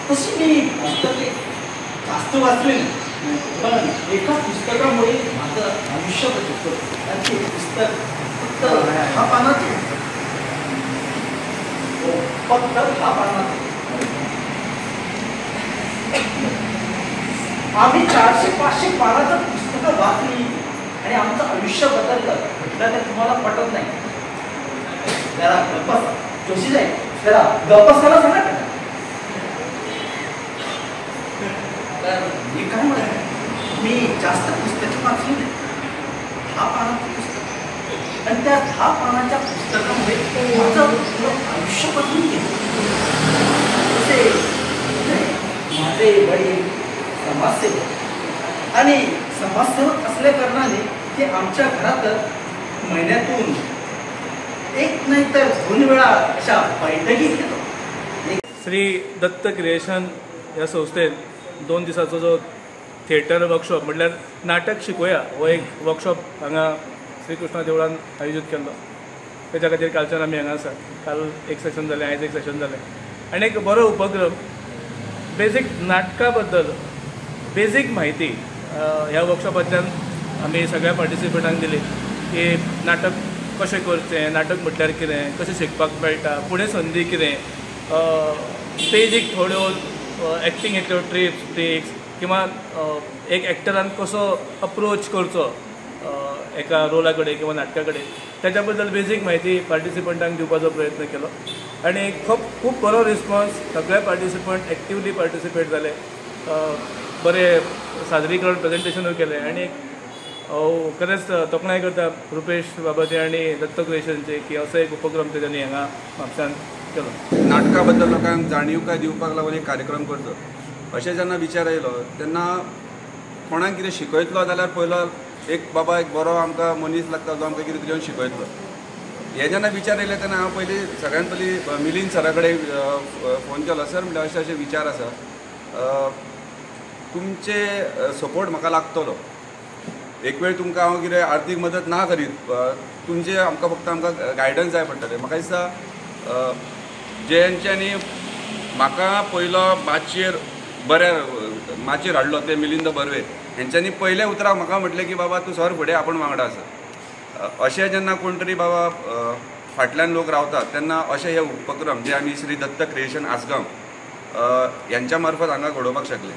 तशी मी पुस्तके जास्त वाचली नाही, पण एका पुस्तकामुळे माझं आयुष्य बदललं. आणि ते पुस्तक फक्त 10 पानाचे, फक्त 10 पानाचे. आम्ही 400-500 पानाचं पुस्तकं वाचली आणि आमचं आयुष्य बदललं म्हटलं तर तुम्हाला पटत नाही. जरा गप्प जोशी जाईल, जरा गप्प बसायला सांगा. तर मी काय म्हणत, मी जास्त पुस्तके वाचली नाही, 10 पानाचं पुस्तक, आणि त्या 10 पानाच्या पुस्तकामुळे माझं आयुष्य बदलून गेलं. तसे माझे वडील समाजसेवक, आणि समाजसेवक असल्या कारणाने ते आमच्या घरातच महिन्यातून 1 नाही तर 2 वेळा अशा बैठकी घेतो. श्री दत्त क्रिएशन ह्या संस्थेन 2 दिसाचो जो थिएटर वर्कशॉप म्हटल्यार नाटक शिकोया हो एक वर्कशॉप हांगा श्रीकृष्णा देवळान आयोजीत केल्लो. तेच्या खातीर कालच्यान आमी हांगा आसा. काल एक सेशन जालें, आयज एक सेशन जालें आनी एक बरो उपक्रम बेजीक नाटका बद्दल बेजीक म्हायती ह्या वर्कशॉपांतल्यान आमी सगळ्या पार्टिसिपंटांक दिली की नाटक कशें करचें, नाटक म्हटल्यार कितें, कशें शिकपाक मेळटा, फुडें संदी कितें, बेजीक थोड्यो एक्टिंगेच्यो ट्रिप्स ट्रिक्स किंवा एक एक्टरान कसो अप्रोच करचो एका रोला कडेन किंवा नाटका कडेन, तेच्या बद्दल बेजीक म्हायती पार्टिसिपंटांक दिवपाचो प्रयत्न केलो. आनी खूब खूब बरो रिस्पॉन्स, सगळे पार्टिसिपंट एक्टिवली पार्टिसिपेट जाले, बरें सादरीकरण प्रेजेंटेशनूय केलें. आनी खरेंच तोखणाय करता रुपेश बाबाचे आनी दत्त क्रिएशनचे की असो एक उपक्रम तेच्यांनी हांगा म्हापशान केलो. नाटका बद्दल लोकांक जाणीवकाय दिवपाक लागून एक कार्यक्रम करचो अशें जेन्ना विचार आयलो तेन्ना कोणाक कितें शिकयतलो जाल्यार पयलो एक बाबा एक बरो आमकां मनीस लागता जो आमकां कितें तरी येवन शिकयतलो. हे जेन्ना विचार येयले तेन्ना हांव पयलीं सगळ्यान पयलीं मिलिंद सरा कडेन फोन केलो. सर म्हणल्यार अशे अशे विचार आसा, तुमचे सपोर्ट म्हाका लागतलो. एक वेळ तुमकां हांव कितें आर्थीक मदत ना करीत, तुमचे आमकां फक्त आमकां गायडन्स जाय पडटलें. म्हाका दिसता जेंच्यांनी म्हाका पयलो माचयेर बऱ्या माचयेर हाडलो ते मिलिंद बर्वे हेंच्यांनी पयल्या उतराक म्हाका म्हटलें की बाबा तूं सर फुडें आपूण वांगडा आसा. अशें जेन्ना कोण तरी बाबा फाटल्यान लोक रावतात तेन्ना अशे हे उपक्रम जे आमी श्री दत्त क्रिएशन आसगांव ह्यांच्या मार्फत हांगा घडोवपाक शकले.